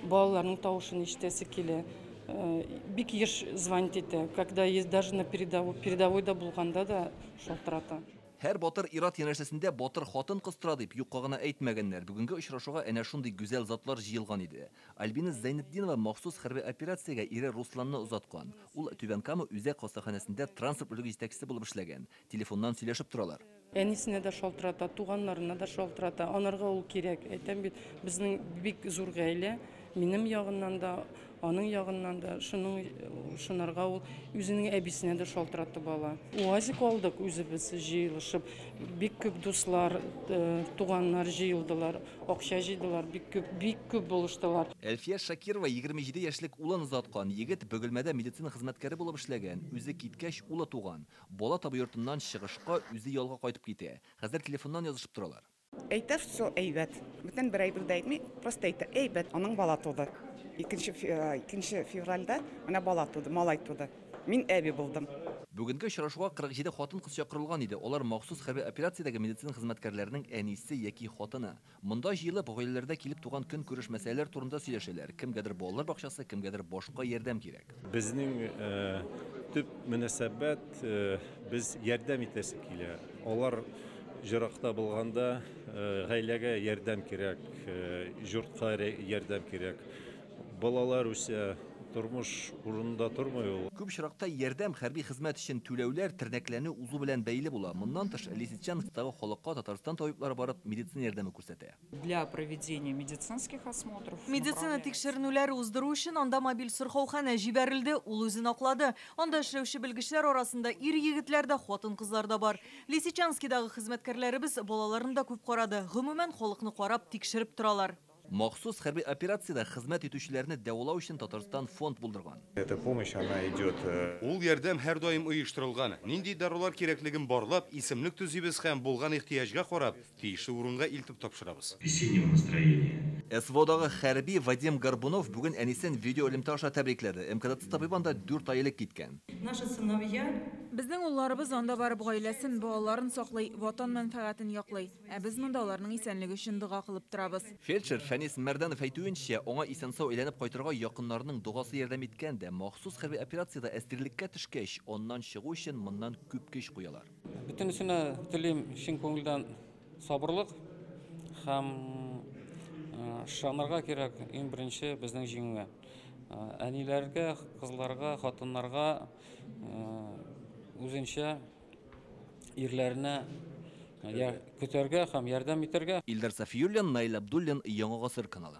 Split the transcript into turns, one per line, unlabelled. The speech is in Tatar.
Балаларның тавышын ишетәсе килә. Бик еш звонить итә, когда есть даже на передовой, передовойда булганда да шалтырата.
Һәр батыр ир-ат янәшәсендә батыр хатын-кыз тора дип юкка гына әйтмәгәннәр. Бүгенге очрашуга әнә шундый гүзәл затлар җыелган иде. Альбина Зәйнетдинова махсус хәрби операциягә ире Русланны озаткан. Ул Түбән Кама үзәк хастаханәсендә транспорт бүлеге җитәкчесе булып эшләгән. Телефоннан сөйләшеп торалар.
Әнисенә дә шалтырата, туганнарына да шалтырата. Анарга ул кирәк. Әйтәм бит, безнең бик зур гаилә. Минем ягыннан да, аның ягыннан да, шуның шунарга ул үзенең әбисенә дә шалтыратып ала. УАЗик алдык үзебез җыелышып. Бик күп дуслар, туганнар җыелдылар, акча җыйдылар, бик күп, бик күп булыштылар.
Әлфия Шакирова 27 яшьлек улын озаткан. Егет Бөгелмәдә медицина хезмәткәре булып эшләгән. Үзе киткәч, улы туган. Бала табу йортыннан чыгышка үзе ялга кайтып китә. Хәзер телефоннан язышып торалар.
Әйтә, все әйбәт. Бүтән бер әйбер дә әйтми, просто әйтә, әйбәт, аның бала туды. 2 февральдә менә бала туды, малай туды. Мин әби булдым.
Бүгенге очрашуга 47 хатын-кыз чакырылган иде. Алар махсус хәрби операциядәге медицина хезмәткәрләренең әнисе яки хатыны. Монда җыелып, гаиләләрдә килеп туган көнкүреш мәсьәләләр турында сөйләшәләр. Кемгәдер балалар бакчасы, кемгәдер башка ярдәм кирәк.
Безнең төп мөнәсәбәт, без ярдәм итәсе килә. Алар җыракта булганда гаиләгә ярдәм кирәк, йортка ярдәм кирәк. Балалар үсә, тормыш урынында тормый ул.
Күп очракта ярдәм хәрби хезмәт өчен түләүләр, тернәкләнү узу белән бәйле була. Моннан тыш, Лисичанскидагы халыкка Татарстан табиблары барып медицина ярдәме күрсәтә.
Для проведения медицинских осмотров.
Медицина тикшеренүләре уздыру өчен анда мобиль сырхауханә җибәрелде, ул үзен аклады. Анда эшләүче белгечләр арасында ир егетләр дә, хатын-кызлар да бар. Лисичанскидагы хезмәткәрләребез балаларын да күп карады. Гомумән, халыкны карап, тикшереп торалар.
Махсус хәрби операциядә хезмәт итүчеләрне дәвалау өчен Татарстан фонд булдырган.
Эта помощь, она идет.
Ул ярдәм һәрдаим оештырылган. Нинди дарулар кирәклеген барлап, исемлек төзибез һәм булган ихтыяҗга карап, тиешле урынга илтеп тапшырабыз.
Весеннего настроения.
СВОдагы хәрби Вадим Горбунов бүген әнисен видео элемтә аша тәбрикләде. МКД табибы анда 4 ай элек киткән.
Наши сыновья.
Безнең улларыбыз анда барып гаиләсен, балаларын саклый, ватан мәнфәгатен яклый. Ә без монда аларның исәнлеге өчен дога кылып торабыз.
Фельдшер Фәнис Мәрданов әйтүенчә, аңа исән-сау әйләнеп кайтырга якыннарының догасы ярдәм иткән дә, махсус хәрби операциядә әсирлеккә төшкәч, аннан чыгу өчен моннан күп көч куялар.
Бөтенесенә телим чын күңелдән сабырлык һәм ышанырга кирәк иң беренче безнең җиңүгә. Әниләргә, кызларга, хатыннарга үзенчә ирләренә көтәргә һәм ярдәм итәргә.
Илдар Сафиуллин, Наил Абдуллин, Яңа Гасыр каналы.